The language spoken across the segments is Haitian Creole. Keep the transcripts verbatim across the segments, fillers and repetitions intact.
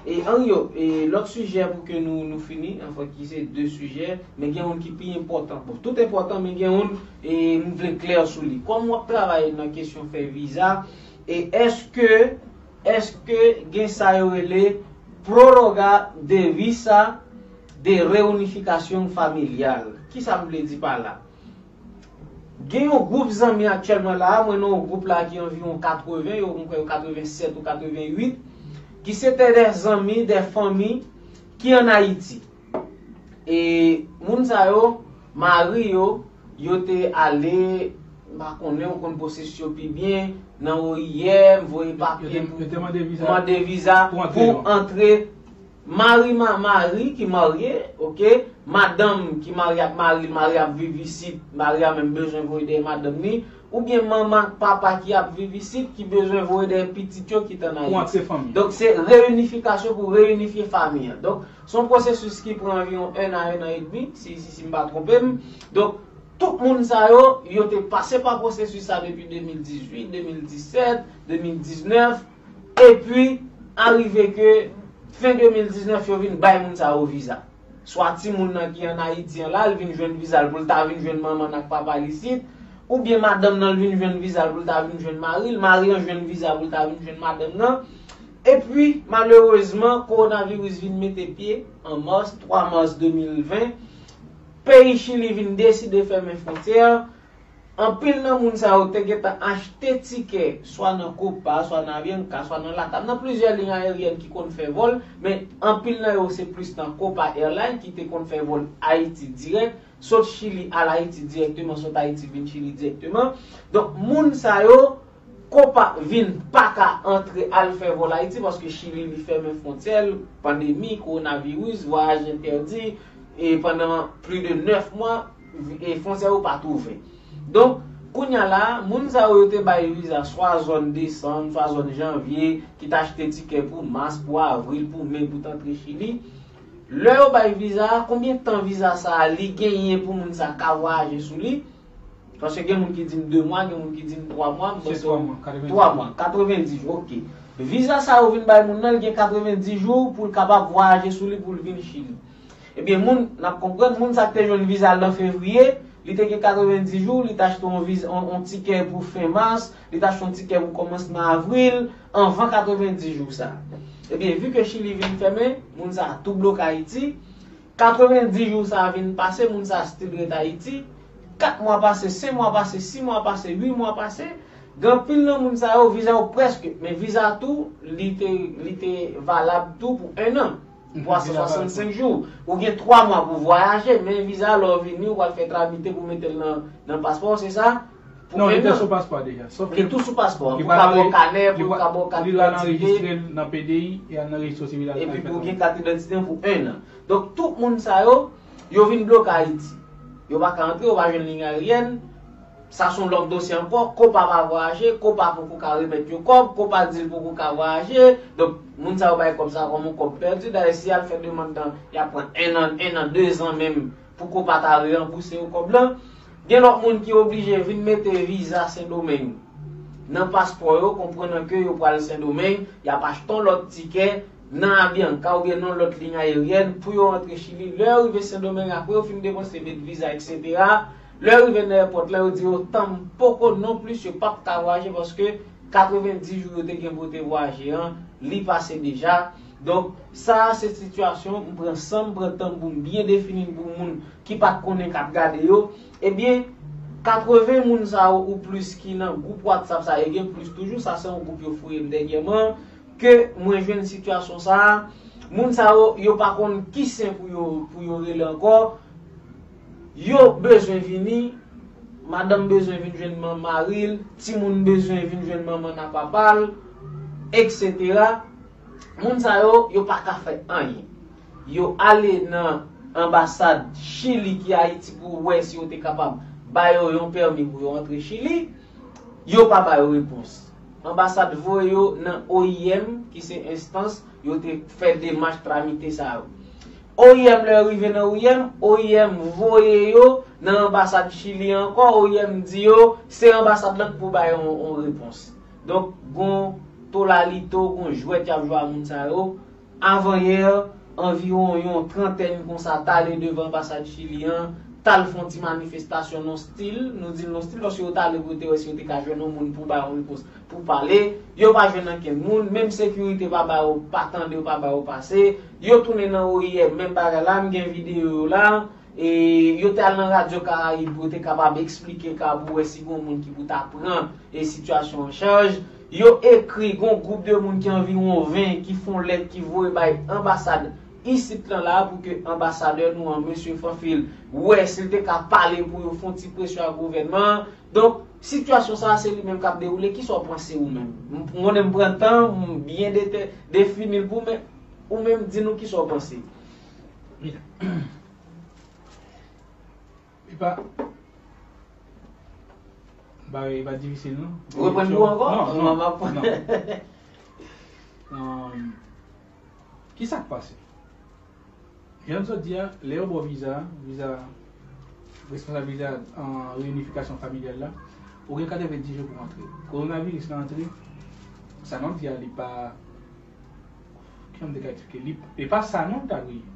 E Henrio, e lòt sijè pou ke nou, nou fini, anfen ki se de sijè, men gen youn ki pi enpòtan. Bon, tout enpòtan, men gen youn e m vle klè sou li. Kòm w ap travay nan kesyon fè viza, e èske, èske gen sa yo rele prorroga de visa de reunificación familiar? Kisa m vle di pa la? Gen yon gwoup zanmi aktyèlman la, mwen nan yon gwoup la ki anviwon katreven, yo mwen kwè yo katreven sèt ou katreven uit, ki se te de zanmi, de fanmi ki ann Ayiti. E moun sa yo, mari yo, yo te ale, m pa konnen, ou konn pwosesis yo pi byen, nan O I M, voye papye pou mande viza pou antre. Mari, ma, mari ki marye, oke, madanm ki marye ak mari l, mari ap viv isit, mari a menm bezwen voye dèyè madanm li, oubyen manman ak papa ki ap viv isit ki bezwen voye dèyè pitit yo ki t ann Ayiti. Donk se reyinifikasyon pou reyinifye fanmi an. Donk se yon pwosesis ki pran anviwon en a, en a edmi, si, si, si m pa twonpe m. Donk tout moun sa yo, yo te pase pa pwosesis sa depi de mil dizuit, de mil disèt, de mil diznèf, epi arive ke fen de mil diznèf yo vin bay moun sa yo viza. Swa timoun nan ki ann Ayiti an la, l vin jwenn viza l pou l ta vin jwenn manman n ak papa l isit, oubyen madanm nan l vin jwenn viza l pou l ta vin jwenn mari l, mari an jwenn viza pou l ta vin jwenn madanm nan. Epi, malerezman, kowonaviris vin mete pye an mas, twa mas de mil ven, peyi Chili vin deside fèmen fwontyè, anpil nan moun sa yo te gentan achte tikè, swa nan Copa, swa nan Avianca, swa nan Latam, nan plizyè liy ayeryèn ki konn fè vòl, men anpil nan yo se plis nan Copa Airlines ki te konn fè vòl Ayiti dirèk, sot Chili al Ayiti dirèkteman, sot Ayiti vin Chili dirèkteman. Donk, moun sa yo, Copa vin pa ka antre al fè vòl Ayiti paske Chili li fèmen fwontyè l, pandemi, kowonaviris, vwayaj entèdi, e pandan plis de nèf mwa, e fwontyè yo pa t ouvè. Donk, kounye a la, moun sa yo, yo te bay viza swa zòn desanm, swa zòn janvye, ki t achte tikè pou mas, pou avril, pou me, pou t antre Chili. Lè yo bay viza a, konbyen tan viza sa a li genyen pou moun sa ka vwayaje sou li? Paske gen moun ki di m de mwa, gen moun ki di m twa mwa, m panse twa mwa, katrevendis jou, oke. Viza sa yo vin bay moun nan, li gen katrevendis jou pou l kapab vwayaje sou li pou l vin Chili. Ebyen, moun, n ap konprann, moun sa k te jwenn viza l nan fevriye, li te gen katrevendis jou, li t achte yon viza, yon, yon tikè pou fen mas, li t achte yon tikè pou kòmansman avril, anvan katrevendis jou sa. Ebyen, vi ke Chili vin fèmen, moun sa tou bloke Ayiti, katrevendis jou sa vin pase, moun sa still ret Ayiti. Kat mwa pase, senk mwa pase, sis mwa pase, uit mwa pase. Gen anpil nan moun sa yo, viza yo prèske, men viza tou, li te, li te valab tou pou en an, twa san swasannsenk jou. Ou gen twa mwa pou vwayaje, men viza lè w vini, ou pral fè tramite pou mete l nan, nan paspò, se sa? Non, li te sou paspò deja. Li tou sou paspò an. Pou ka ba w kanè, pou ka ba w kat idantite. Li la nan rejistre l nan P D I e nan rejistre sivil al fè tramite. Epi pou gen kat idantite an pou en an. Donk, tout moun sa yo, yo vin bloke Ayiti. Yo pa ka antre, yo pa jwenn liy ayeryèn. Sa se yon lòt dosye ankò. Copa pa vwayaje, Copa poko ka remèt yo kòb, Copa di l poko ka vwayaje. Donk, moun sa yo bay kòb sa kòm yon kòb pèdi. Dayè, si y al fè demann nan, y ap pran en an, en an, de zan menm. Pou Copa ta reyanbouse yo kòb lan. Gen lòt moun ki oblije vin mete viza Sendomeng nan paspò yo, konprann ke yo pral Sendomeng, y ap achte yon lòt tikè nan Avianca oubyen nan lòt liy ayeryèn pou yo antre Chili. Lè yo rive Sendomeng, apre yo fin depanse, met viza, etsetera, lè yo rive nan èpòt la, yo di yo tann poko non plis, yo p ap ka vwayaje paske katrevendis jou yo te gen pou yo te vwayaje an, li pase deja. Donk, sa a se sitiyasyon, m pran san m, pran tan m pou m byen defini l pou moun ki pa t konnen, k ap gade yo. Ebyen, katreven moun sa yo ou plis ki nan gwoup WhatsApp sa, e gen plis toujou, sa se yon gwoup yo foure m dènyèman, ke mwen jwenn sitiyasyon sa a. Moun sa yo, yo pa konn ki sen pou yo, pou yo rele ankò. Yo bezwen vini, madanm bezwen vin jwenn man-, mari l, timoun bezwen vin jwenn manman n ak papa l, etsetera. Moun sa yo, yo pa ka fè anyen. Yo ale nan anbasad Chili ki Ayiti pou wè si yo te kapab ba yo yon pèmi pou yo antre Chili. Yo pa ba yo repons. Anbasad voye yo nan O I M, ki se enstans yo te fè demach tramite sa yo. O I M, lè yo rive nan O I M, O I M voye yo nan anbasad Chili ankò, O I M di yo se anbasad lan k pou ba yo yon, yon repons. Donk, gon tolalito, gon jwèt y ap jwe a moun sa yo. Avanyè, anviwon yon trantèn konsa t ale devan anbasad Chili an, t al fè yon ti manifestasyon nan stil, nou di l nan stil, paske yo t ale pou yo te wè si yo te ka jwenn yon moun pou ba yo yon ripons, pou pale. Yo pa jwenn ankenn moun, menm sekirite pa ba yo, pa tande yo, pa ba yo pase. Yo tounen nan O I M, menm bagay la, m gen videyo yo la. E yo te al nan Radyo Karayib pou yo te kapab eksplike ka pou wè si gon moun ki pou ta pran e sitiyasyon an chaj. Yo ekri, gon gwoup de moun ki anviwon ven ki fè yon lèt ki voye bay anbasad isit lan la pou ke anbasadè nou an, mesye Fanfil, wè si l te ka pale pou yo fè yon ti presyon ak gouvènman an. Donk, sitiyasyon sa a, se li menm k ap dewoule. Kisa w panse ou menm? M konnen m pran tan, m byen dete-, defini l pou, men ou menm di nou kisa w panse. E pa, ba, e pa difisil non. Reprann pou ankò? Non, non, m ap non. Um, ki sa k pase? Jan m sot di a, lè yo ba w viza, viza, responsab viza an reyinifikasyon familyal la, ou gen katrevenndis jou pou w antre. Kowonaviris la antre, sa m ap di a, li pa, kijan m te ka eksplike? Li, e pa sa non, l ta dwe ye.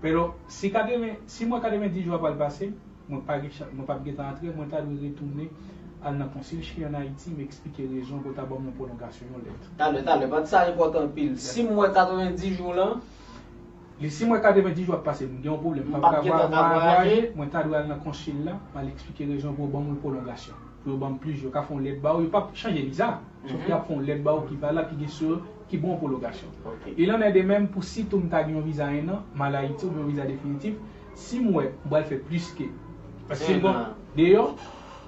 Pero, si katreven, si mwen katrevenndis jou a pral pase, mwen pa gen chan-, mwen p ap gentan antre, mwen ta dwe retounen al nan konsil chili an Ayiti, m eksplike rezon pou yo ta ban m yon pwolongasyon, yon lèt. Talè, talè, pati sa enpòtan anpil. Si m wè katrevenndis jou lan, Li, si m wè katrevenndis jou ap pase, m gen yon pwoblèm, m p ap ka vwa-, vwayaje, mwen ta dwe al nan konsil la, m al eksplike rezon pou yo ban m yon pwolongasyon, pou yo ban m plis jou, yo ka fè yon lèt ba w, yo p ap chanje viza, sòf y ap fè yon lèt ba w ki valab, ki gen sou yo, ki bon pwolongasyon. Il en est de même pou si tou m ta gen yon viza en an, m al Ayiti oubyen yon viza definitif, si m wè m pral fè plis ke, paske bon, deyò,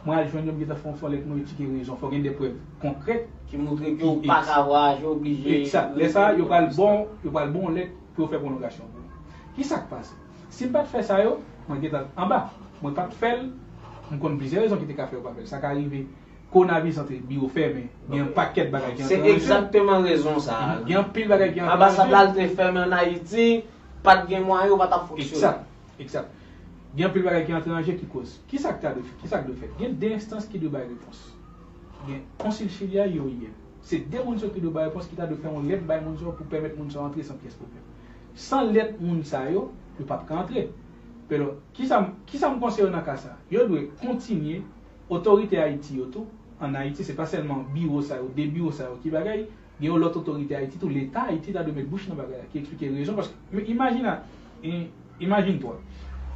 mwen al jwenn yo, m gentan fè yon lèt, mwen eksplike rezon, fò gen de prèv konkrèt ki montre ke w pa ka vwayaje, oblije. Egzat. Lè sa a, yo pral bon, yo pral bon lèt pou yo fè pwolongasyon pou ou. Ki sa k pase? Si m pa t fè sa yo, mwen gentan anba. Mwen pa t fè l, m konn plizyè rezon ki te ka fè yo pa fè l. Sa ka rive, kowonaviris antre, biwo fèmen, gen yon pakèt bagay ki antre. Se egzakteman rezon sa a. Gen anpil bagay ki antre. Anbasad la te fèmen ann Ayiti, pa t gen mwayen, yo pa t ap fonksyone. Egzat. Egzat. Gen anpil bagay ki antre an je ki koz. Ki sa k ta dwe, ki sa k dwe fèt? Gen de enstans ki dwe bay repons. Gen konsil chili a, yo ye. Se de moun sa yo ki dwe bay repons, ki ta dwe fè yon lèt bay moun sa yo pou pèmèt moun sa yo antre san pyès pwoblèm. San lèt moun sa yo, yo p ap ka antre. Pero, ki sa m, ki sa m konseye yo nan ka sa a? Yo dwe kontinye, otorite Ayiti yo tou, ann Ayiti, se pa sèlman biwo sa yo, de biwo sa yo ki bagay, Gen yon lòt otorite Ayiti tou, Leta Ayiti ta dwe met bouch nan bagay la, ki eksplike rezon, paske, men imajine, i-, imajine twa,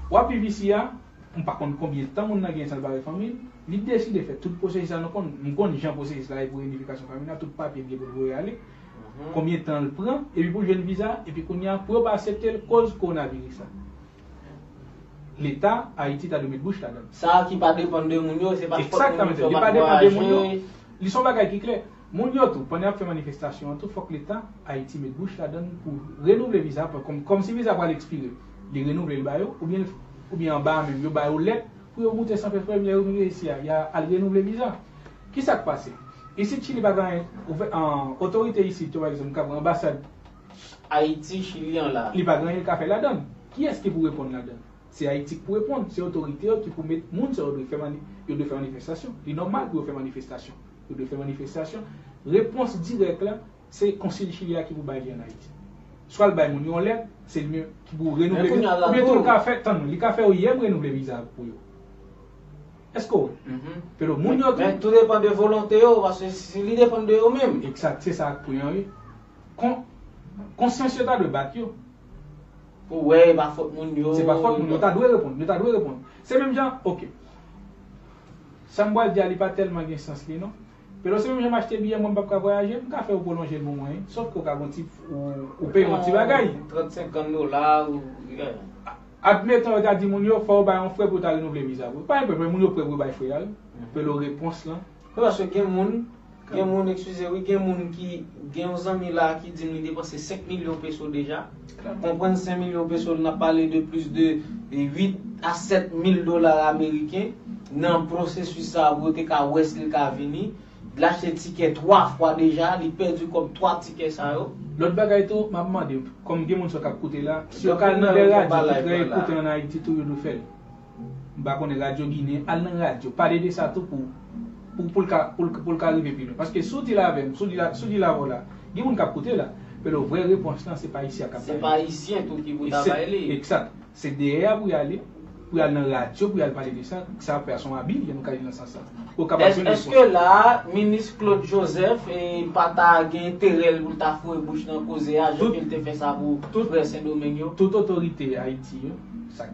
w ap viv isi a, m pa konn konbyen tan moun nan gen san l pa wè fanmi l, li deside fè tout pwosesis la, nou konn, m konn jan pwosesis la ye pou reyinifikasyon fanmi la, tout papye l gen pou l voye ale, konbyen tan l pran, epi pou l jwenn viza, epi kounye a, pou yo pa aksepte l, koz kowonaviris la. Leta Ayiti ta dwe met bouch ladan l. Sa a ki pa depann de moun yo, se pa t fòt moun yo fè yo pa t vwayaje. Li se yon bagay ki klè. Moun yo tou, pandan y ap fè manifestasyon an tou, fòk Leta Ayiti met bouch ladan l pou renouvle viza, kòm, kòmsi viza pral ekspire, li renouvle l ba yo, oubyen, oubyen anba a menm, yo ba yo lèt pou yo moute san pèsonn, lè yo rive isi a, y a al renouvle viza. Ki sa k pase? Isit Chili pa gen anyen, ouvè-, an, otorite isit yo, pa egzanp, k ap anbasad Ayiti, Chili an la. Li pa gen anyen l ka fè ladan l. Kiyès ki pou reponn ladan l? Se Ayiti k pou reponn. Se otorite yo ki pou met moun sa yo dwe fè mani-, yo dwe fè manifestasyon. Li nòmal pou yo fè manifestasyon. Yo dwe fè manifestasyon. Repons dirèk la, se konsil chili a ki pou bay li ann Ayiti. Swa l bay moun yo yon lèt, se li menm ki pou renouvle. Oubyen tou l ka fè, tann, li ka fè yo yè m renouvle viza pou yo. Èske w wè? Pero moun yo tou. Men tou depann de volonte yo, paske si li depann de yo menm. Egzat, se sa k pou yo, wi. Kon-, konsyans yo ta dwe bat yo. Pou wè, e pa fòt moun yo. Se pa fòt moun yo, yo ta dwe reponn, yo ta dwe reponn. Se menm jan, oke. Sa m pral di a, li pa tèlman gen sans li, non. Pero se menm jan m achte biyè, mwen m p ap ka vwayaje, m ka fè yo pwolonje l pou mwen, wi. Sòf ke w ka gon ti, ou, ou peye yon ti bagay. Trant, senkant dola, ou, yeah. Admeton, yo ta di moun yo, fò w bay yon frè pou w ta renouvle viza pou yo. Pa gen pwoblèm, moun yo prè pou yo bay frè a, wi. Pero repons lan. Wi, paske gen moun, gen moun, eskize, wi, gen moun ki, gen yon zanmi la ki di m li depanse senk milyon peso deja. Konprann senk milyon peso, n ap pale de plis de uit a sèt mil dola ameriken nan pwosesis sa a pou yo te ka wè si l ka vini. L achte tikè twa fwa deja, li pèdi kòb twa tikè sa yo. Lòt bagay tou, m ap mande, kòm gen moun sa k ap koute la, si yo ka nan de radyo ki trè ekoute ann Ayiti tou, yo dwe fè l. M pa konnen radyo Ginen, al nan radyo, pale de sa tou pou, pou, pou l ka, pou l, pou l ka rive pi lwen. Paske si w di l avè m, si w di l a, si w di l avè w la, gen moun k ap koute la. Pero vrè repons lan, se pa isi a k ap bay li. Se pa Ayisyen tou ki pou ta bay li. Egzat. Se dèyè a pou y ale, pou y al nan radyo, pou y al pale de sa. Sa ap fè a se yon abi, nou ka di nan sans sa. Ou kapab jwenn repons. Èske la, minis Claude Joseph, e, pa ta gen enterè l pou l ta foure bouch nan koze a, jan ke l te fè sa pou frè Sendomeng yo? Tout otorite Ayiti yo, sa,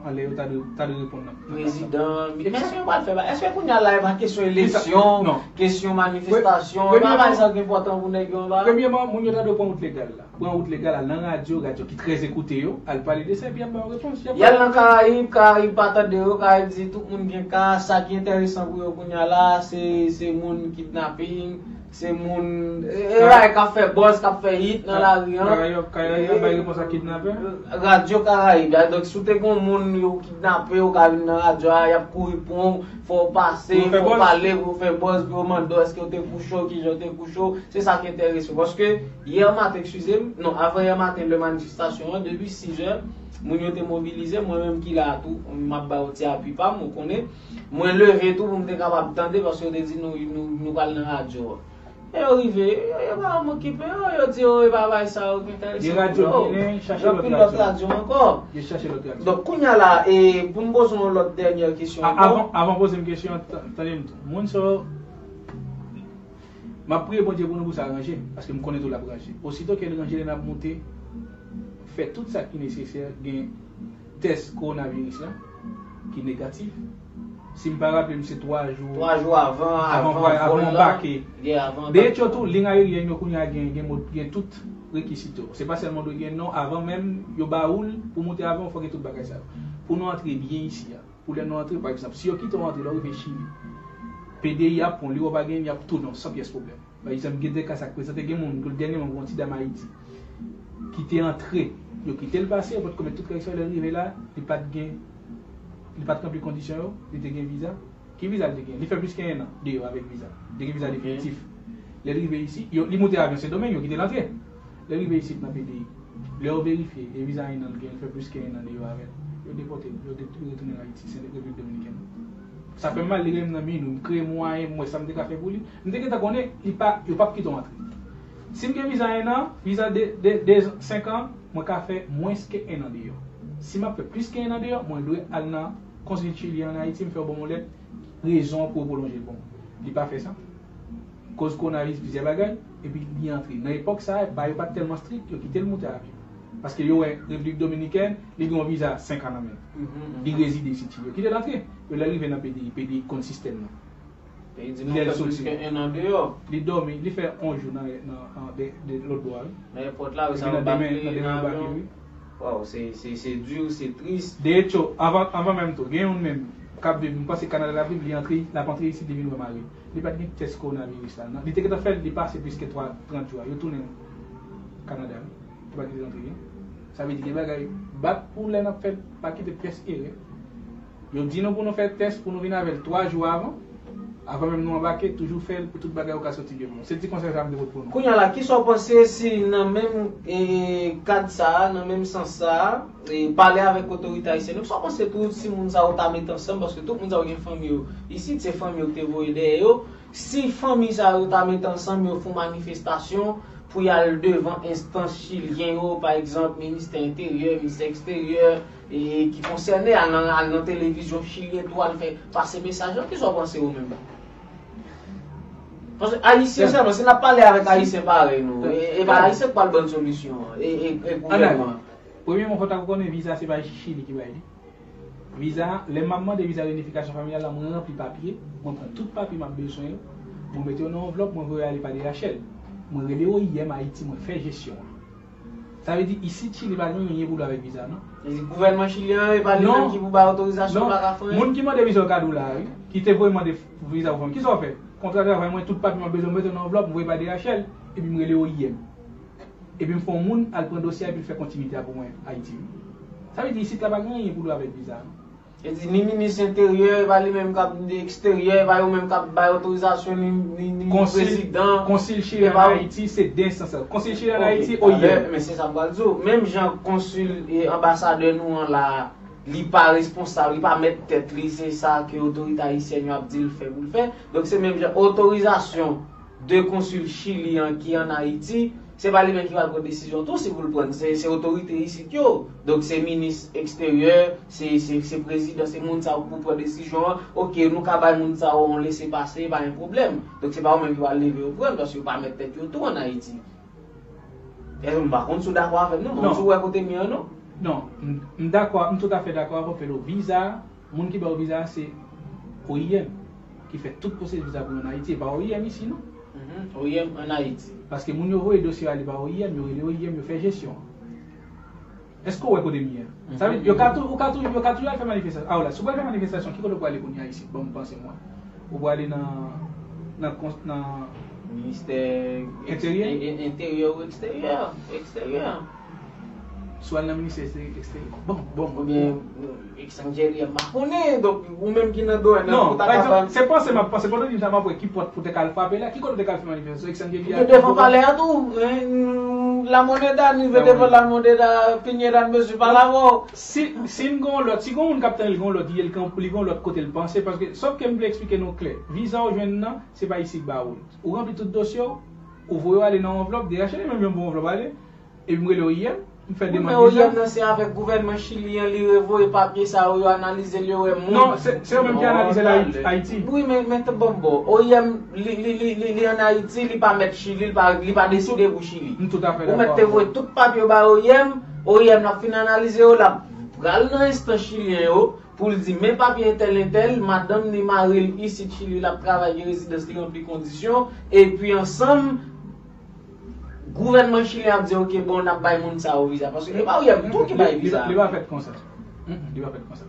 anlè yo ta dwe, ta dwe reponn nan, nan ka sa. Prezidan, men èske yo pral fè bagay? Èske kounye a la, e pa kesyon eleksyon, kesyon manifestasyon, e pa bagay sa ki enpòtan pou nèg yo anba? Premyèman, moun yo ta dwe pran wout legal la. Pran wout legal, al nan radyo, radyo ki trè ekoute yo, al pale de sa, epi y ap ba yo repons. Y ap... Y al nan Karayib, Karayib pa tande yo, Karayib di tout moun gen ka, sa ki enteresan pou yo kounye a la, se, se moun kidnaping, se moun, e, e, bagay k ap fè buzz, k ap fè hit nan lari an. Karayib, Karayib ap bay repons a kidnapè? Radyo Karayib, a, donk, si w te gen yon moun yo kidnape, ou ka vin nan radyo a, y ap kouri pran w, fò w pase, fò w pale, pou w fè buzz, pou yo mande w èske w te kouche w, kijan w te kouche w. Se sa ki enterese w. Paske yè maten, eskize m, non, avan yè maten, lè manifestasyon an, depi sis è, moun yo te mobilize, mwen menm ki la a tou, m ap ba yo ti apui pa m, ou konnen. Mwen leve tou pou m te kapab tande, paske yo te di nou, nou, nou pral nan radyo a. E yo rive, yo, yo pa janm okipe yo, yo di yo, e pa bay sa yo ki enterese yo. Gen radyo Ginen, chache lòt radyo. Yo pi lòt radyo ankò. Yo chache lòt radyo. Donk, kounye a la, e, pou m poze yon lòt dènyè kesyon ankò. Avan, avan poze m kesyon an, tande m tou. Moun sa yo, m ap priye Bondye pou nou pou sa ranje, paske m konnen tou l ap ranje. Osito ke l ranje, lè n ap monte, fè tout sa ki nesesè, gen tès kowonaviris la, ki negatif. Si m pa raple m, se twa jou, twa jou avan, avan, avan vòl la. Anbake. Yeah, avan anbake. Dayè tou, liy ayeryèn yo kounye a gen, gen, gen tout rekisit yo. Se pa sèlman dwe gen non, avan menm yo ba ou l pou monte avyon, fò gen tout bagay sa yo. Pou nou antre byen isi a. Pou lè nou antre, pa egzanp, si yo kite w antre, lè w rive Chili, P D I ap pran w, li wè w pa gen, y ap tounen w san pyès pwoblèm. Pa egzanp, gen de ka sa k prezante, gen moun, dènyèman, gen yon ti dam Ayiti ki te antre, yo kite l pase, yo pot komèt tout kòreksyon, lè l rive la, li pa t gen, li pa t ranpli kondisyon yo, li te gen viza. Ki viza l te gen? Li fè plis ke enn an deyò avèk viza. Li te gen viza definitif. Lè l rive isi, yo, li monte avyon Sendomeng, yo kite l antre. Lè l rive isit nan P D I, lè yo verifye, e viza enn an l gen, l fè plis ke enn an deyò avè l. Yo depòte l, yo de-, yo retounen l Ayiti, se Repiblik Dominikèn. Sa fè m mal, li rele m nan minwi, m kreye mwayen, m wè sa m te ka fè pou li. M te gentan konnen, li pa, yo p ap kite w antre. Si m gen viza enn an, viza de, de, de, senk an, mwen ka fè mwens ke enn an deyò. Si m ap fè plis ke enn an deyò, mwen dwe al nan konsil Chili an Ayiti, m fè yo ban m yon lèt, rezon an pou yo pwolonje l ban mwen. Li pa fè sa. Koz kowonaviris, plizyè bagay, epi li antre. Nan epòk sa a, ba yo pa t tèlman strik, yo kite l monte avyon. Paske yo wè Repiblik Dominikèn, li gen yon viza senk an nan men l. Li rezide isit, yo kite l antre. Yo lè l rive nan P D I, P D I konn sistèm nan. Lè l soti, li dòmi, li fè yon jou nan, nan, nan, de, de lòt bò a, wi. Nan epòt la, wi, sa yo bat li nan avyon. Waw, se, se, se di, se tris. De echo, avan, avan menm tou, gen youn menm k ap viv, m panse Kanada l ap viv, li antre, l ap antre isit, li vin wè mari l. Li pa t gen tès kowonaviris la. Nan, li te gentan fè l, li pase plis ke twa, trant jou a. Yo tounen l Kanada, wi. Li pa t gentan antre, wi. Sa vle di gen bagay, bat pou lè n ap fè l, pa kite pyès erè. Yo di nou pou nou fè tès, pou nou vin avè l twa jou avan. Avan menm nou anbake, toujou fè l pou tout bagay yo ka soti byen pou nou. Se ti konsèy sa m te pot pou nou. Kounye a la, kisa w panse si nan menm, e, kad sa a, nan menm sans sa a, e, pale avèk otorite ayisyèn yo, kisa w panse tou si moun sa yo ta met ansanm, paske tout moun sa yo gen fanmi yo isit, se fanmi yo ki te voye dèyè yo, si fanmi sa yo ta met ansanm, yo fè yon manifestasyon pou y al devan enstans chilyen yo, pa egzanp, ministè enteryè, ministè eksteryè, e, ki konsène, al nan, al nan televizyon chilyen tou, al fè pase mesaj lan, kisa w panse ou menm? Paske Ayisyen sèlman, si n ap pale avèk Ayisyen parèy nou, e, e pa Ayisyen k pral ban n solisyon an, e, e, e gouvènman an. Premyèman, fò ta konnen viza se pa Chili ki bay li. Viza, lè m ap mande viza reyinifikasyon familyal la, mwen ranpli papye, mwen pran tout papye m ap bezwen yo, mwen mete yo nan anvlòp, mwen voye ale pa D H L. Mwen rele O I M Ayiti, mwen fè jesyon an. Sa vle di, isit Chili pa gen anyen pou l wè avèk viza, non. Vle di, gouvènman chilyen an, e pa li menm ki pou bay otorizasyon, pa ka fè anyen? Non, non. Moun ki mande viza yo ka di w la, wi, ki te voye mande viza pou fanmi. Kisa w fè? Kontra travay mwen, tout papye m ap bezwen, mwen mete yo nan anvlòp, mwen voye pa D H L, epi m rele O I M. Epi m fè yon moun al pran dosye a epi l fè kontinite a pou mwen Ayiti, wi. Sa vle di isit la pa gen anyen pou l wè avèk viza, non. E di ni minis enteryè, e pa li menm k ap, eksteryè, e pa yo menm k ap bay otorizasyon, ni, ni, ni prezidan. Konsil chilyen an Ayiti, se de enstans sa. Konsil chilyen an Ayiti, O I M. Men se sa m pral di w. Menm jan konsil e anbasadè nou an la, li pa responsab, li pa mèt tèt li, se sa ke otorite ayisyèn yo ap di l fè pou l fè. Donk se menm jan otorizasyon de konsil Chili an ki an Ayiti, Se pa li menm ki pral pran desizyon tou, si pou l pran, se, se otorite isit yo. Donk, se minis eksteryè, se, se, se prezidan, se moun sa yo pou pran desizyon an. Oke, nou ka bay moun sa yo yon lese pase, pa gen pwoblèm. Donk, se pa yo menm ki pral leve yo pran l, paske yo pa mèt tèt yo tou ann Ayiti. Èske m pa konn si w dakò avè m, non? M pa konn si w wè kote m ye an, non? Non, m, m dakò, m toutafè dakò avè w, Pedro. Viza, moun ki ba w viza a, se O I M ki fè tout pwosedi viza pou yo ann Ayiti, e pa O I M isi, non. Mhm. O I M ann Ayiti. Paske moun yo voye dosye yo ale ba O I M, yo rele O I M, yo fè jesyon an. Èske w wè kote m ye a? Sa vle di, yo ka tou, ou ka tou, yo ka tou al fè manifestasyon. A, w la, si w pral fè manifestasyon, ki kote w prale kounye a isi? Ban m panse mwen. Ou prale nan, nan, kons- nan Ministè Enteryè? en- en- Enteryè ou eksteryè? Eksteryè. Si w al nan ministè eksteryè, eksteryè. Bon, bon, Oubyen Exangeli, m pa konnen. Donk, ou menm ki nan domèn nan, non, ou ta pa ka egzanp, fè se panse m ap panse, pandan w di m sa, m ap wè ki pòt pou te ka al frape la, ki kote w te ka al fè manifestasyon, Exangeli a, devan palè a tou, hein, La Moneda, n rive devan La Moneda, Pineda, n bezwen pale avè w. Si, si n gen yon lòt, si gen yon moun k ap tande, li gen yon lòt ide, li gen, li gen yon lòt kote l panse, paske, sòf ke m vle eksplike nou klè, viza w jwenn nan, se pa isit ba ou l. Ou ranpli tout dosye w, ou voye w ale nan yon anvlòp, D H L menm jan voye yon anvlòp ale, epi m rele O I M, m fè demann viza. Wi, men O I M nan se avèk gouvènman Chili an, li revoye papye sa yo, yo analize l, yo wè moun. Non, se, se yo menm ki analize l Ayiti. Wi, men, men t-, bon, bon, O I M, li, li, li, li, li ann Ayiti, li pa mèt Chili, li pa, li pa deside pou Chili. M toutafè dakò avè w. Ou mèt te voye tout papye yo bay O I M, O I M nan fin analize yo, l ap pral nan enstans chilyen yo, pou l di, men papye entèl, entèl, madanm ni mari l isit Chili, l ap travay, gen rezidans, li ranpli kondisyon, epi ansanm, gouvènman chilyen ap di, oke, bon, n ap bay moun sa yo viza. Paske e pa O I M tou ki bay viza. Li, li, li pa fèt konsa. Mm, mm, li pa fèt konsa.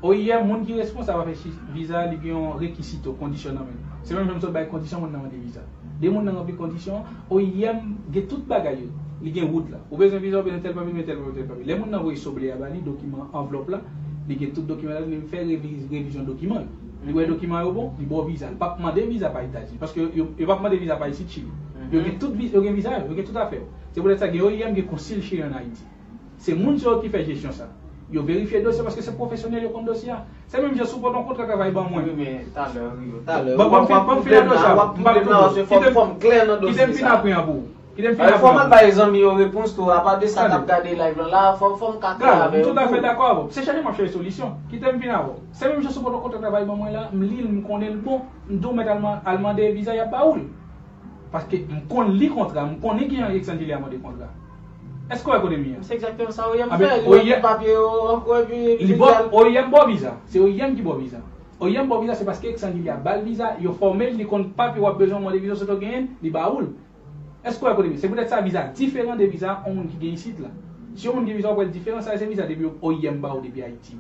O I M, moun ki responsab afè chi-, viza, li gen yon rekisito, kondisyon nan men l. Se menm jan m sot bay kondisyon, moun nan mande viza. De moun nan ranpli kondisyon, O I M gen tout bagay yo. Li gen wout la. Ou bezwen viza, ou bezwen tèl papye, men tèl papye, tèl papye. Lè moun nan voye sobre a ba li, dokiman, anvlòp la, li gen tout dokiman la, li fè revi-, revizyon dokiman yo. Li wè dokiman yo bon, li ba w viza. Li p ap mande viza pa Etazini. Paske yo, yo p ap mande viza pa isit Chili. Yo gen tout vi-, yo gen viza yo, yo gen tout afè yo. Se poutèt sa gen O I M, gen konsil chilyen ann Ayiti. Se moun sa yo ki fè jesyon sa. Yo verifye dosye paske se pwofesyonèl, yo konn dosye a. Se menm jan si w pote yon kontra travay ban mwen. Wi, men talè, Rio, talè. Ban, ban m fin, ban m fin nan dosye a. M p ap koupe w. Kite m, kite m fin apre an pou ou. Kite m fin apre an pou ou. Fò m al bay zanmi yo repons tou. Apa de sa k ap gade live lan la, fò, fò m ka klè avè yo tou. M toutafè dakò avè w. Se chèche m ap chèche solisyon. Kite m fin avè w. Se menm jan si w pote yon kontra travay ban mwen la, m li l, m konnen l bon. M di w mèt al man-, al mande viza, y ap ba ou l. Paske m konn li kontra, m konnen kijan Exangeli a mande kontra. Èske w wè kote m ye a? Se egzakteman sa O I M fè, li wè tout papye yo ankò, epi li ba w, O I M ba w viza. Se O I M ki ba w viza. O I M ba w viza, se paske Exangeli a ba l viza, yo fòme l, li konn papye w ap bezwen, w mande viza, w sot w genyen, li ba ou l. Èske w wè kote m ye? Se poutèt sa viza diferan de viza yon moun ki gen isit la. Si yon moun gen viza, w wè l diferan, sa se viza depi O I M ba w depi Ayiti.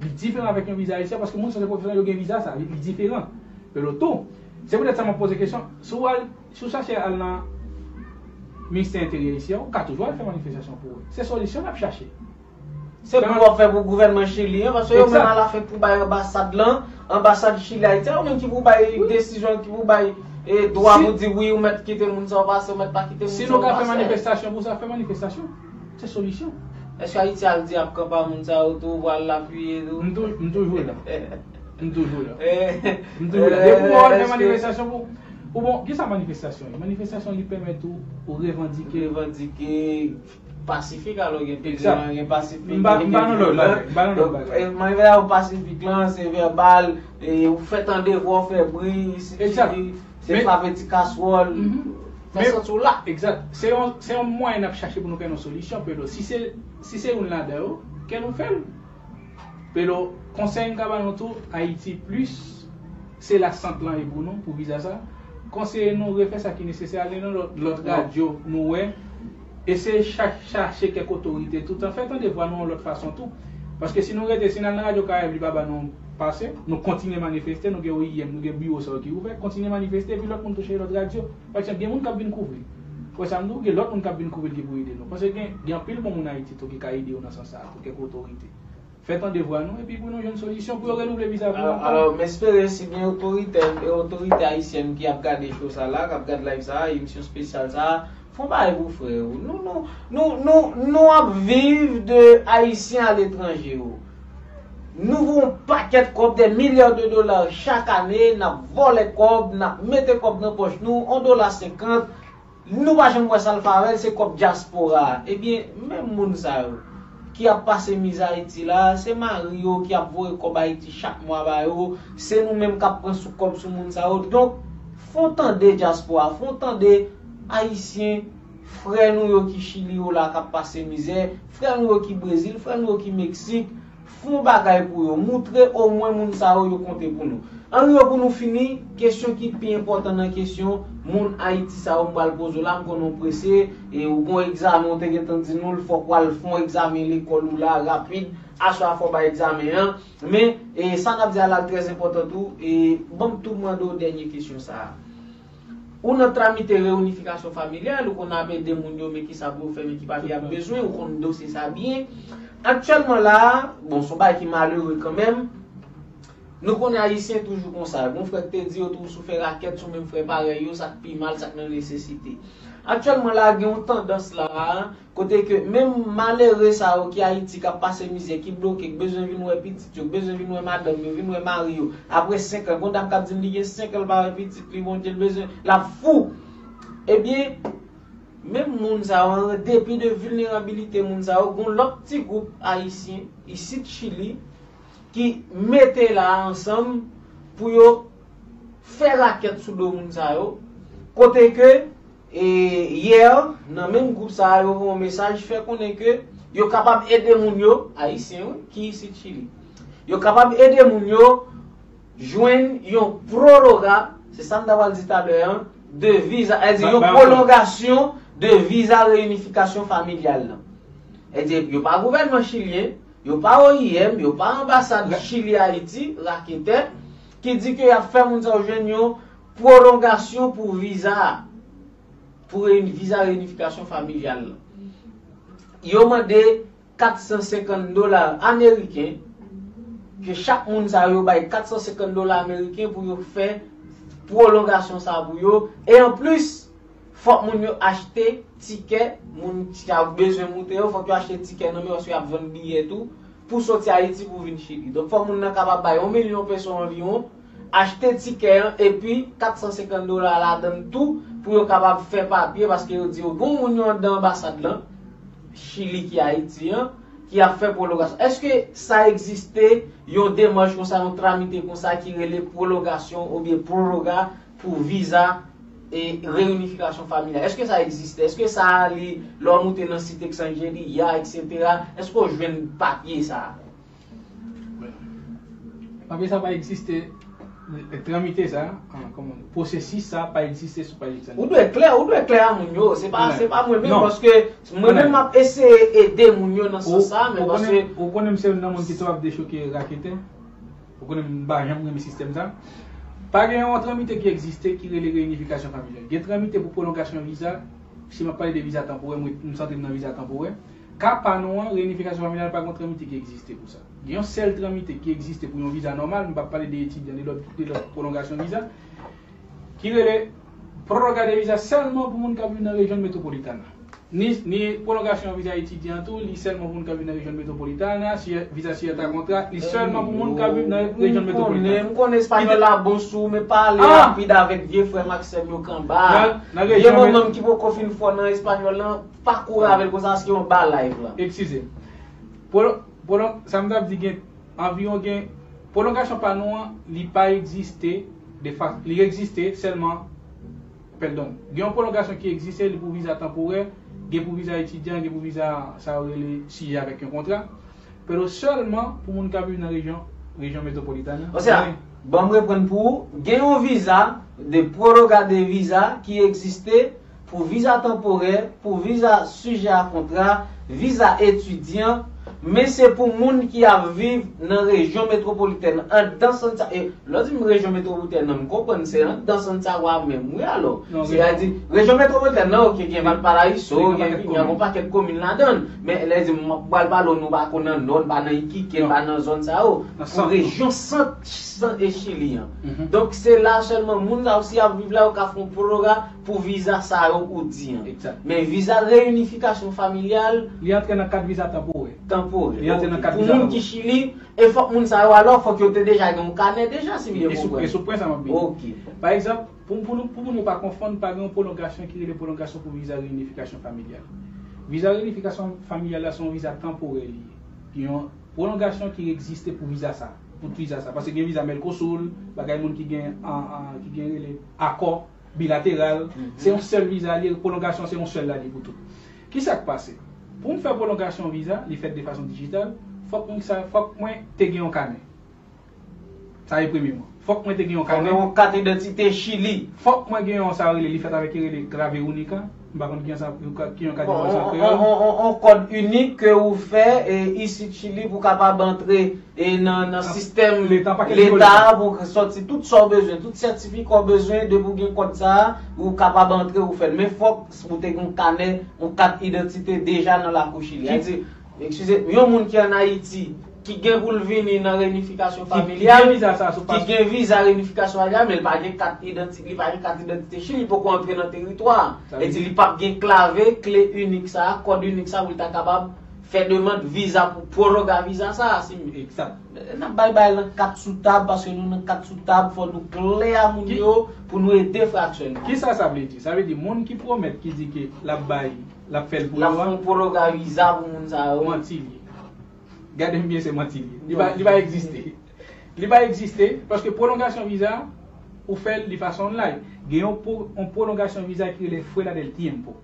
Li diferan avèk yon viza ayisyen, paske moun sa se pwofesyonèl, yo gen viza sa, li, li diferan. Pero tou, se poutèt sa m ap poze kesyon, si w al, si w chache al nan Ministè Enteryè isi a, ou ka toujou al fè manifestasyon pou ou. Se solisyon n ap chache. Se pou w ap fè pou gouvènman Chili an, paske yo menm alafen pou bay anbasad lan, anbasad Chili Ayiti a, yo menm ki pou bay desizyon, ki pou bay, e, dwa pou di wi, ou mèt kite moun sa yo pase, ou mèt pa kite moun sa yo pase. Si nou ka fè manifestasyon pou sa, fè manifestasyon. Se solisyon. Èske Ayiti al di ap kanpe a moun sa yo tou, pou al apiye tou? M tou-, m toujou la. M toujou la. M toujou la. Depi w al fè manifestasyon pou, pou bon, kisa manifestasyon ye? Manifestasyon li pèmèt ou, ou revandike. Revandike pasifik, alò gen pil jan gen pasifik, m pa, m pa nan lòt bagay, m pa nan lòt bagay. Manifestasyon pasifik lan, se vèbal, e ou fè tande vwa, ou fè bri, si se frape ti kaswòl, fè santi w la. Egzak. Se yon, se yon mwayen n ap chache pou nou fè yon solisyon, Pedro. Si se, si se youn ladan yo, ke nou fè l. Pero, konsèy m ka ba nou tou, Ayiti Plis, se la sant lan ye pou nou, pou viza sa. Konseye nou refè sa ki nesesè, ale nan lòt, lòt radyo, nou wè. Eseye cha-, chache kèk otorite toutan, fè tande vwa nou yon lòt fason tou. Paske si nou rete, si n al nan Radyo Karayib, li pa ba nou pase, nou kontinye manifeste, nou gen O I M, nou gen biwo sa yo ki ouvè, kontinye manifeste, epi lòt moun tou chèche lòt radyo. Pa egzanp, gen moun k ap vin kouvri l. Wè sa m di w, gen lòt moun k ap vin kouvri l ki pou ede nou. Paske gen, gen anpil bon moun Ayiti tou ki ka ede yo nan sans sa a tou, kèk otorite. Fè tande vwa nou, epi pou nou jwenn solisyon pou yo renouvle viza pou yo ankò. Alò, alò, m espere si gen otorite, otorite ayisyèn ki ap gade show sa la, k ap gade live sa, emisyon espesyal sa, fè yon bagay pou frè yo. Nou, nou, nou, nou, nou ap viv de Ayisyen aletranje yo. Nou voye yon pakèt kòb, des milliards de dollars chak ane, n ap vòlè kòb, n ap mete kòb nan pòch nou, yon dola senkant, Nou pa janm wè sa l fè avè l, se kòb dyaspora a. Ebyen, menm moun sa yo ki ap pase mizè Ayiti la, se mari yo ki ap voye kòb Ayiti chak mwa ba yo, se nou menm k ap pran sou kòb sou moun sa yo. Donk, fè w tande dyaspora, fè w tande Ayisyen, frè nou yo ki Chili yo la k ap pase mizè, frè nou yo ki Brezil, frè nou yo ki Meksik, fè yon bagay pou yo, moutre omwen moun sa yo, yo konte pou nou. Ann rive pou nou fini, kesyon ki pi enpòtan nan kesyon moun Ayiti sa yo m pral poze w la, m konnen w prese, e ou gon egzamen, w te gentan di nou l, fòk w al fè yon egzamen lekòl ou la rapid, aswè a fò w bay egzamen an. Men, e, sa n ap di a la l trè enpòtan tou, e ban m tou mande w dènye kesyon sa a. Ou nan tramite reyinifikasyon familyal, ou konn ap ede moun yo, men kisa pou yo fè, men ki papye y ap bezwen, ou konn dosye sa byen. Aktyèlman la, bon, se yon bagay ki malere kanmenm. Nou konnen Ayisyen toujou konsa. Gon frè k te di yo tou, si w fè rakèt sou menm frè parèy yo, sa k pi mal, sa k nan nesesite. Aktyèlman la, gen yon tandans la, kote ke menm malere sa yo ki Ayiti, k ap pase mizè, ki bloke, k bezwen vin wè pitit yo, k bezwen vin wè madanm yo, vin wè mari yo, apre senk an, gon dam k ap di m li gen senk an, l pa wè pitit li, Bondye, l bezwen, l ap fou. Ebyen, menm moun sa yo, an depi de vilnerabilite moun sa yo, gon lòt ti gwoup ayisyen, isit Chili, ki mete la ansanm pou yo fè rakèt sou do moun sa yo, kote ke, e, yè, nan menm gwoup sa a, yo voye yon mesaj, fè konnen ke yo kapab ede moun yo, ayisyen wi, ki isit Chili. Yo kapab ede moun yo jwenn yon proroga, se sa m ta pral di talè an, de viza, èdi yon pwolongasyon de viza reyinifikasyon familyal lan. Èdi yo pa gouvènman chilyen, yo pa O I M, yo pa anbasad Chili Ayiti, raketè, ki di ke y ap fè moun sa yo jwenn yon pwolongasyon pou viza a, pou reyini-, viza reyinifikasyon familyal lan. Yo mande kat san senkant dola ameriken, ke chak moun sa yo bay kat san senkant dola ameriken pou yo fè pwolongasyon sa pou yo. E anplis, fòk moun yo achte tikè, moun ki ap bezwen moute yo, fòk yo achte tikè nan men yo, paske y ap vann biyè tou, pou soti Ayiti pou vin Chili. Donk, fòk moun nan kapab bay yon milyon peso anviwon, achte tikè an, epi kat san senkant dola ladan l tou, pou yo kapab fè papye, paske yo di yo gon moun yo anndan anbasad lan, Chili ki Ayiti an, ki ap fè pwolongasyon. Èske sa egziste, yon demach konsa, yon tramite konsa ki rele pwolongasyon oubyen proroga pou viza e reyinifikasyon familyal? Èske sa egziste? Èske sa li, lè w moute nan site Xanjeria, etsetera, èske w jwenn papye sa a? Papye sa pa egziste, tramite sa, ah, kòman, pwosesis sa pa egziste sou paj Xanjeria. Ou dwe klè, ou dwe klè a moun yo. Se pa, se pa mwen menm, paske mwen menm m ap eseye ede moun yo nan sans sa, men paske ou konnen m se youn nan moun ki twò ap dechoke raketè. Ou konnen m pa janm renmen sistèm sa. Pa gen yon tramite ki egziste ki rele reyinifikasyon familyal. Gen tramite pou pwolongasyon viza, si m ap pale de viza tanporè, mwen, m santre m nan viza tanporè. Ka pa nou an, reyinifikasyon familyal pa gen yon tramite ki egziste pou sa. Gen yon sèl tramite ki egziste pou yon viza nòmal, m p ap pale de etidyan, de lòt, de lòt pwolongasyon viza, ki rele proroga de viza sèlman pou moun k ap viv nan rejyon metwopolitana. Ni, ni pwolongasyon viza etidyan tou, li sèlman pou moun k ap viv nan rejyon metwopolitana, si, viza siyata kontra, li sèlman pou moun k ap viv nan rejyon metwopolitana. M konnen, m konnen espanyòl la bon sou, men pale rapid avèk vye frè m ak sè m yo k anba. Vye manman m ki poko fin fò nan espanyòl lan, pa kouri avè l konsa, paske yon ba live la. Eskize. Pwolo-, pwolo-, sa m t ap di gen anviwon gen pwolongasyon pa nou an, li pa egziste de fa-, li egziste sèlman, pèdon. Gen yon pwolongasyon ki egziste, li pou viza tanporè, gen pou viza etidyan, gen pou viza sa yo rele sijè avèk yon kontra. Pero sèlman pou moun k ap viv nan rejyon, rejyon metwopolitana. Osea, ban m reprann pou ou, gen yon viza de proroga de viza ki egziste pou viza tanporè, pou viza sijè a kontra, viza etidyan, men se pou moun ki ap viv nan rejyon metwopolitèn, anndan Santiago. E lè w di m rejyon metwopolitèn nan, m konprann se anndan Santiago a menm, wi, alò. Sètadi, rejyon metwopolitèn nan, oke, gen Valparaíso, gen Viña, gen yon pakèt komin ladan l. Men lè di m pral pale w, nou pa konn nan Nò, n pa nan Iquique, n pa nan zòn sa yo. Pou rejyon sant, sant e Chili an. Donk, se la sèlman moun sa yo, si y ap viv la, yo ka fè yon proroga pou viza sa yo ou di an. Men viza reyinifikasyon familyal, li antre nan kad viza tanporè. Li antre nan kad viza. Pou moun ki Chili, e fòk moun sa yo alò, fòk yo te deja gen yon kanè deja, si m byen konprann. E sou pwen sa m ap vini. Ok. Pa egzanp, pou, pou, nou, pou moun yo pa konfonn, pa gen yon pwolongasyon ki rele pwolongasyon pou viza reyinifikasyon familyal. Viza reyinifikasyon familyal la se yon viza tanporè li ye. Gen yon pwolongasyon ki egziste pou viza sa, pou viza sa. Paske gen viza Mercosur, bagay moun ki gen, an, an, ki gen rele akò bilateral. Se yon sèl viza li ye, pwolongasyon se yon sèl la li ye pou tout. Kisa k pase? Pou m fè pwolongasyon viza, li fèt de fason dijital, fòk mwen sa, fòk mwen te gen yon kanè. Sa e premye mwen. Fòk mwen te gen yon kanè. Fòk yon kat idantite Chili. Fòk mwen gen yon sa rele, li fèt avèk ki rele Clave Única. M pa konn ki yon sa, ki yon ka di sa an kreyòl. On kòd inik ke ou fè e, isit Chili pou kapab antre e nan, nan sistèm Leta a pou sòti tout sa w bezwen, tout sètifika w bezwen, depi w gen kòd sa a, ou kapab antre ou fè l. Men fòk ou te gen yon kanè, yon kat idantite deja nan lakou Chili. Sa di, eskize, yon moun ki ann Ayiti, ki gen pou l vini nan reyinifikasyon familyal, ki gen viza reyinifikasyon familyal, men li pa gen kat idantite, li pa gen kat idantite Chili, li poko antre nan teritwa a. Sa vle di li p ap gen klave, kle inik sa a, kòd inik sa a pou li ta kapab fè demann viza pou pwolonga viza sa a, si m... Egzat. N ap bay bagay lan kat sou tab, paske nou nan kat sou tab, fò nou klè a moun yo pou nou ede fraksyon nou. Kisa sa vle di? Sa vle di moun ki pwomèt, ki di ke l ap bay, l ap fè l pou yo a. L ap fè yon pwolonga viza pou moun sa yo. Manti li ye. Gade m byen, se manti li ye. Li pa, li pa egziste. Li pa egziste, paske pwolongasyon viza, ou fè l de fason online. Gen yon pwo-, yon pwolongasyon viza ki rele Fuera del Tiempo.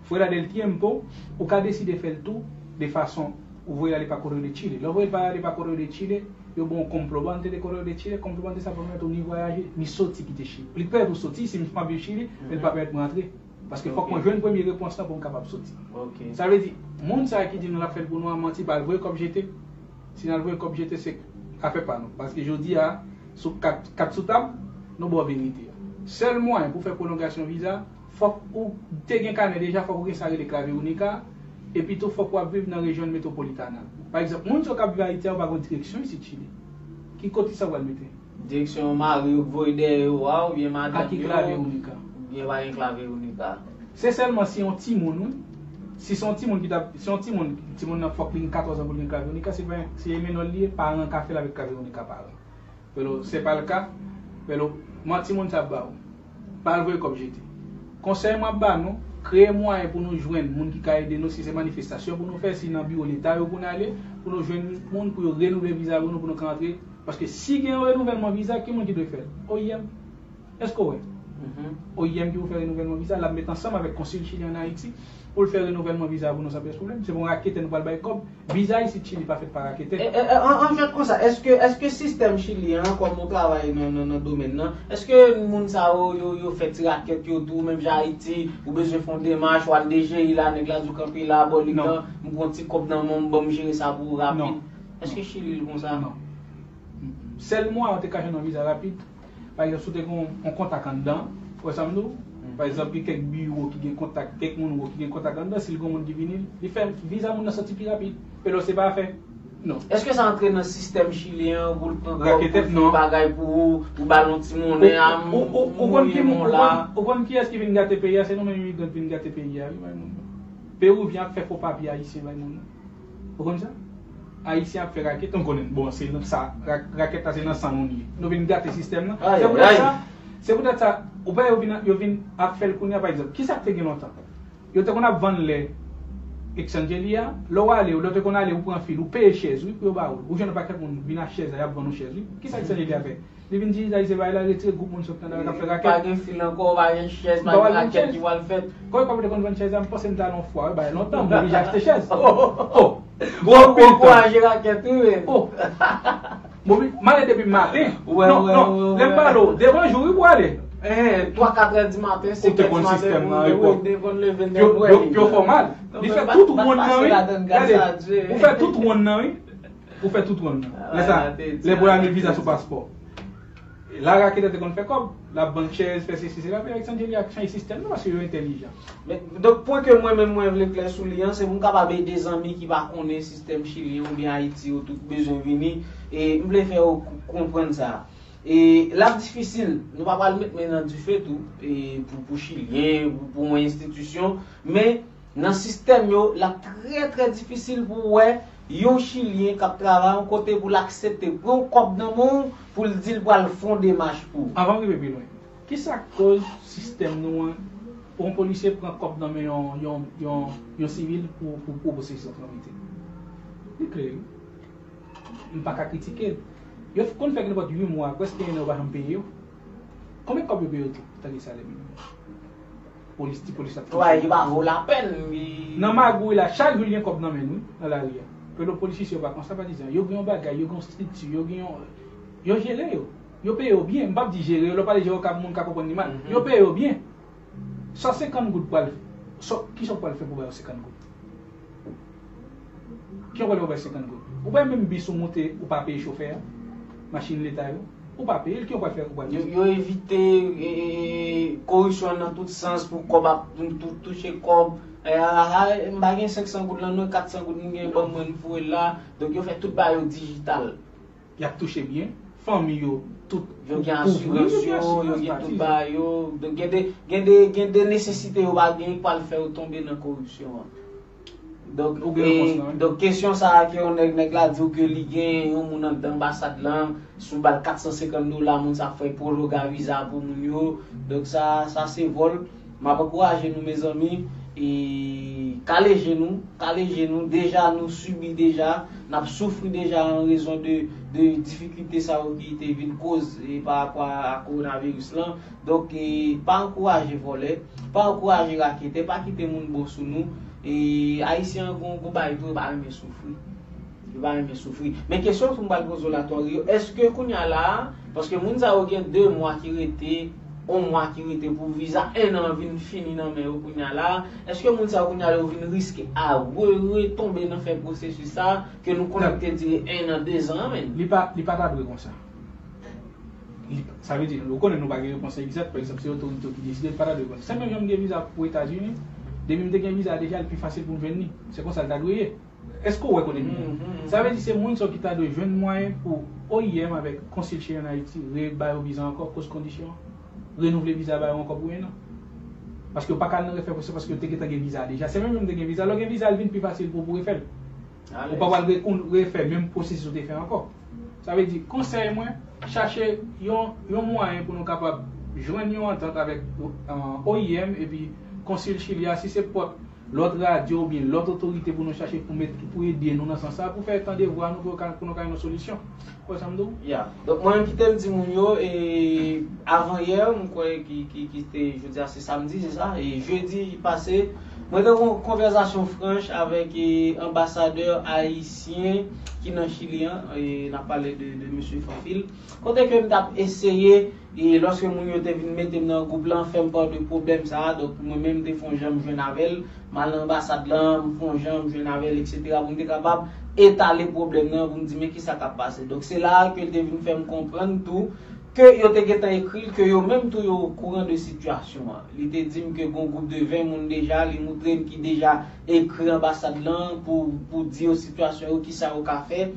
Fuera del Tiempo, ou ka deside fè l tou de fason ou voye l ale pa Correo de Chile. Lè w voye l pa ale pa Correo de Chile, yo ba w Comprobante de Correo de Chile, Comprobante sa pèmèt ou ni vwayaje, ni soti kite Chili. Li pèmèt ou soti, si m ap viv Chili, men li pa pèmèt mwen antre. Paske fòk mwen jwenn premye repons lan pou m kapab soti. Sa vle di, moun sa a ki di nou l ap fè l pou nou an manti, pa al voye kòb jete. Si n al voye kòb jete, se afè pa nou. Paske jodi a, sou kat, kat sou tab, nou ba w verite a. Sèl mwayen pou fè pwolongasyon viza, fòk ou te gen kanè deja, fòk ou gen sa rele Clave Única, epi tou fòk w ap viv nan rejyon Metropolitana. Pa egzanp, moun sa yo k ap viv Ayiti a, yo pa gen direksyon isit Chili. Ki kote sa w pral mete? Direksyon mari yo k voye dèyè yo a, oubyen madanm yo. A ki Clave Única? Oubyen pa gen Clave Única. Se sèlman si yon timoun, wi. Si se yon timoun ki t ap, si yon timoun, timoun nan fòk li gen katòz an pou l gen Clave Única, se pa, se menò l li ye, paran an ka fè l avèk Clave Única paran. Pero, se pa l ka, pero, manti moun sa ap ba ou. Pa al voye kòb jete. Konsèy mwen ap ba nou, kreye mwayen pou nou jwenn moun ki ka ede nou, si se manifestasyon pou nou fè, si nan biwo Leta yo pou n ale, pou nou jwenn moun pou yo renouvle viza pou nou, pou nou ka antre. Paske si gen yon renouvèlman viza, ki moun ki dwe fè l? O I M. Èske w wè? O I M ki pou fè renouvèlman viza, l ap met ansanm avèk konsil chilyen ann Ayiti pou l fè renouvèlman viza pou nou san pyès pwoblèm. Se pa yon raketè nou pral bay kòb. Viza isit Chili pa fèt pa raketè. E, e, e, an, an fèt konsa, èske, èske sistèm Chili an, kòm ou travay nan, nan, nan domèn nan, èske moun sa yo, yo, yo fè ti rakèt yo tou, menm jan Ayiti, ou bezwen fè yon demach, ou al D G I la, nèg la di w kanpe la, bò li nan, m pran ti kòb nan men w, ban m jere sa pou ou rapid. Èske Chili l konsa? Non. Sèl mwayen ou te ka jwenn yon viza rapid, pa egzanp, si w te gen yon, yon kontak anndan, ou wè sa m di w? Pa egzanp, gen kèk biwo ki gen kontak, kèk moun ou ki gen kontak anndan, si l gen yon moun ki vini, li fè viza moun nan soti pi rapid. Pero se pa afè. Non. Èske sa antre nan sistèm chilyen an pou l pran kòb, pou l fè yon bagay pou ou, pou ba l yon ti monnen a, ou, ou, ou konn ki moun, ou konn, ou konn kiyès ki vin gate peyi a? Se nou menm imigran k vin gate peyi a, wi, bay moun nan. Perivyen ap fè fo papye ayisyen bay moun nan. Ou konn sa? Ayisyen ap fè rakèt, nou konnen, bon, se nan sa, ra-, rakèt la se nan san nou li ye. Nou vin gate sistèm nan. Se poutèt sa, se poutèt sa, ou wè yo vin, yo vin ap fè l kounye a, pa egzanp. Kisa k te gen lontan? Yo te konn ap vann lè Exchange Chile a, lè w ale, lè w te konn ale, ou pran fil, ou peye chèz, wi, pou yo ba ou l. Ou jwenn yon pakèt moun vin ak chèz la, y ap vann ou chèz, wi. Kisa Exchange Chile a fè? Li vin dijitalise bagay la, retire gwoup moun sot nan la k ap fè rakèt. Pa gen fil ankò, pa gen chèz, pa gen rakèt ki pral fèt. Kòman w te konn vann chèz la? M panse m t al yon fwa, wi, bagay lontan, m oblije achte chèz. Oh, oh. Gwo, gwo kouraje rakèt, wi, men. Oh. M ale depi maten. Non, non, lè m pale w, devan jou, wi, pou ale. Twa, katrè di maten, senk è di maten, ou te konn leve nan bwè. Pye w fè w mal. Li fè tout wonn nan, wi. Gade, ou fè tout wonn nan, wi. Ou fè tout wonn nan. Lè sa, lè pou l al met viza sou paspò. La raketè te konn fè kòb, l ap vann chèz, fè sesi, sela, men Exchange Chile a chanje sistèm nan paske yo entèlijan. Men, donk, pwen ke mwen menm mwen vle klè sou li an, se pou m kapab ede zanmi ki pa konnen sistèm chilyen oubyen Ayiti yo tout bezwen vini, e m vle fè yo k-, konprann sa. E l ap difisil, nou pa pral met men nan dife tou, e pou, pou chilyen, pou, pou yon enstitisyon, men nan sistèm yo, l ap trè, trè difisil pou w wè yon Chilyen k ap travay yon kote pou l aksepte pran yon kòb nan men w pou l di l pral fè yon demach pou ou? Anvan m rive pi lwen, kisa k koz sistèm nou an, yon polisye pran kòb nan men yon, yon, yon, yon sivil pou, pou, pou posesyon tranmite? Li klè, wi. M pa ka kritike l. Yo konn fè nenpòt uit mwa, prèske en an, yo pa janm peye yo. Konbyen kòb yo peye yo tou, tankou salè minimòm? Polis, ti polis la. Tou bagay ki pa vo lapèn, wi. Nan magouy la, chak jou l gen kòb nan men l, wi, nan lari a. Pèdo polis isi yo pa konsa, patizan. Yo gen yon bagay, yo gen yon estrikti, yo gen yon, yo jere yo. Yo peye yo byen. M p ap di jere yo, lè w pale jere yo, ka, moun ka konprann li mal. Mhm. Yo peye yo byen. San senkant goud pral, sa, kisa w pral fè pou bay yo senkant goud? Ki w pral fè pou bay senkant goud? Ou pa menm bis ou monte, ou pa peye chofè a, machin leta yo, ou pa peye l, ki w pral fè pou bay yo? Yo, yo evite, e, e, e, koripsyon nan tout sans pou kòb ap, pou tou-, touche kòb. E, a, a, m pa gen senk san goud lan non, kat san goud m gen, ban mwen m foure l la. Donk, yo fè tout bagay yo dijital. Y ap touche byen, fanmi yo, tout. Yo gen asirans yo, yo gen tout bagay yo. Donk, gen de, gen de, gen de nesesite yo pa gen ki pral fè yo tonbe nan koripsyon an. Donk, donk, kesyon sa a ke yon nèg, nèg la di w ke li gen yon moun anndan anbasad lan, si w ba l kat san senkant dola, moun sa ap fè pwologa viza pou moun yo. Donk, sa, sa se vòl. M ap ankouraje nou, mezanmi, e kale je nou, kale je nou. Deja, nou sibi deja, n ap soufri deja an rezon de, de difikilte sa yo ki te vin koz, e, pa rapò a, a kowonaviris lan. Donk, e, pa ankouraje vòlè, pa ankouraje raketè, pa kite moun bon sou nou. E, Ayisyen an gon, gon bagay tou, yo pa renmen soufri. Yo pa renmen soufri. Men kesyon pou m pral poze w la, Tonrio, èske kounye a la a, paske moun sa yo gen de mwa ki rete, yon mwa ki rete pou viza en an vin fini nan men yo kounye a la a, èske moun sa yo kounye a la yo vin riske a re, retonbe nan fè pwosesis sa a ke nou konnen ki te dire en an, de zan an menm? Li pa, li pa ta dwe konsa. Li, sa vle di, nou konnen nou pa gen repons egzak, pa egzanp, se otorite yo ki deside, li pa ta dwe konsa. Se menm jan m gen viza pou Etazini, depi m te gen viza deja, li pi fasil pou m jwenn li. Se konsa l ta dwe ye. Èske w wè kote m ye? Mhm, mhm. Sa vle di se moun sa yo ki ta dwe jwenn mwayen pou O I M avèk Konsil Chili ann Ayiti reba yo viza ankò, koz kondisyon an. Renouvle viza ba yo ankò pou en an. Paske yo pa ka al nan refè pwosesis paske yo te gentan gen viza deja. Se menm jan m te gen viza. Lè w gen viza, li vin pi fasil pou, pou refè l. Ou pa pral re-, ou refè menm pwosesis ou te fè ankò. Sa vle di, konsèy mwen, chache yon, yon mwayen pou nou kapab jwenn yon antant avèk, euh, O I M epi Konsil Chili a, si se pòt lòt radyo oubyen lòt otorite pou nou chache pou met, pou ede nou nan sans sa, pou fè tande vwa nou, pou yo ka, pou nou ka jwenn yon solisyon. Ou wè sa m di w? Ya. Donk, mwen menm, kite m di moun yo, e, avan yè, m kwè ki, ki, ki te, jodi a se samdi, se sa? E jedi pase, mwen te gen yon konvèsasyon franch avèk, e, anbasadè ayisyen ki nan Chili an, e, n ap pale de, de mesye Fanfil. Kote ke m t ap eseye, e lòske moun yo te vin mete m nan gwoup lan, fè m pale de pwoblèm sa a, donk mwen menm m te fè yon jan m jwenn avè l, m al nan anbasad lan, m fè yon jan m jwenn avè l, etsetera, pou m te kapab etale pwoblèm nan, pou m di, men kisa k ap pase. Donk, se la a ke l te vin fè m konprann tou ke yo te gentan ekri l, ke yo menm tou yo okouran de sitiyasyon an. Li te di m ke gon gwoup de ven moun deja, li moutre m ki deja ekri anbasad lan pou, pou di yo sitiyasyon yo, kisa yo ka fè.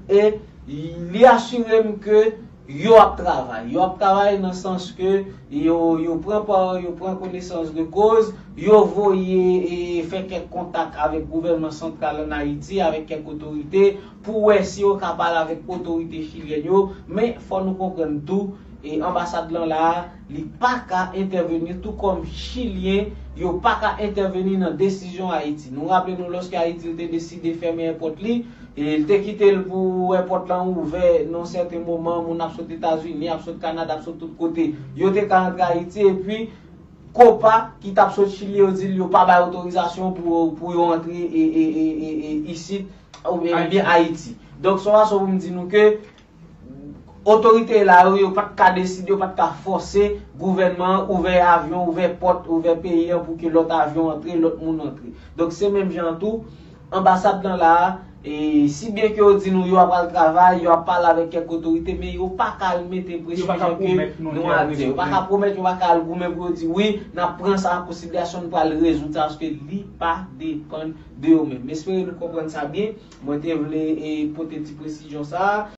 E li asire m ke yo ap travay. Yo ap travay nan sans ke yo, yo pran pa, yo pran konesans de koz, yo voye e fè kèk kontak avèk gouvènman santral ann Ayiti, avèk kèk otorite, pou wè si yo ka pale avèk otorite chilyèn yo. Men, fò nou konprann tou, e anbasad lan la a, li pa ka entèveni, tou kòm chilyen, yo pa ka entèveni nan desizyon Ayiti. Nou raple nou, lòske Ayiti te deside fèmen èpòt li, e l te kite l pou èpòt lan ouvè nan yon sèten moman, moun ap sot Etazini, ap sot Kanada, ap sot tout kote. Yo te ka antre Ayiti, epi Kopa ki t ap sot Chili, yo di l yo pa bay otorizasyon pou, pou yo antre e, e, e, e, e isit, oubyen, ebyen Ayiti. Donk, se yon fason pou m di nou ke otorite la yo, yo pa t ka deside, yo pa t ka fòse gouvènman an ouvè avyon, ouvè pòt, ouvè peyi an pou ke lòt avyon antre, lòt moun antre. Donk, se menm jan an tou, anbasad lan la a, e, si byen ke yo di nou yo ap al travay, yo ap pale avèk kèk otorite, men yo pa ka al mete presyon jan ke nou ap di. Yo pa ka pwomèt, yo pa ka al goumen pou yo di, wi, n ap pran sa an konsiderasyon, nou pral rezoud sa, paske li pa depann de yo menm. M espere nou konprann sa byen. Mwen te vle, e, pote ti presizyon sa a.